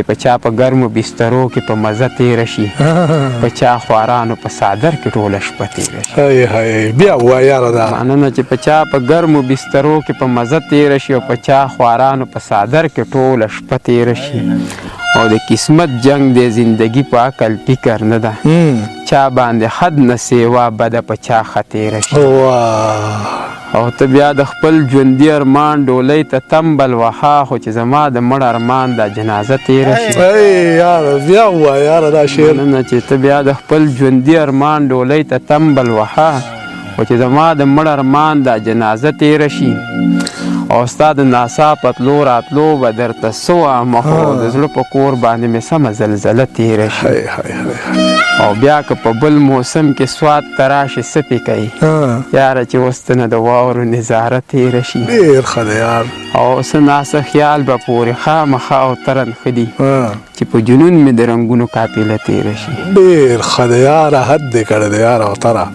په چا په ګرمو بسترو کې په مزه تېره شي، په چا خوارانو په څادر کې ټوله شپه تېره شي. هاي هاي، بیا ووایه یاره دا. مننه، چې په چا په ګرمو بسترو کې په مزه تېره شي او په چا خوارانو په څادر کې ټوله شپه تېره شي. او د قسمت جنګ دی، زندگی په عقل فکر نه ده، چا باندې حد نه سیوا بده په چا ښه تېره شي. او ته بیا د خپل ژوندي ارمان ډولۍ ته تمبل وهه، خو چې زما د مړ ارمان دا جنازه تېره شي. ای یاره، بیا ووایه یاره دا شعر. مننه، چې ته بیا د خپل ژوندي ارمان ډولۍ ته تمبل وهه، خو چې زما د مړ ارمان دا جنازه تېره شي. او ستا د ناڅاپه تلو راتلو به درته څه وایم، خو د زړه په کور باندې مې سمه زلزله تېره شي. هاي هاي هاي. او بیا که په بل موسم کې سوات ته راشې، څه پې کوي یاره، چې اوس ته نه د واورو نظاره تېره شي. ډېر ښه دی یار. او څه ناڅه خیال به پورې خامخا او ترن ښه دي، چې په جنون مې د رنګونو قافله تېره شي. ډېر ښه دی یاره، حد دې کړی دی یاره او تره.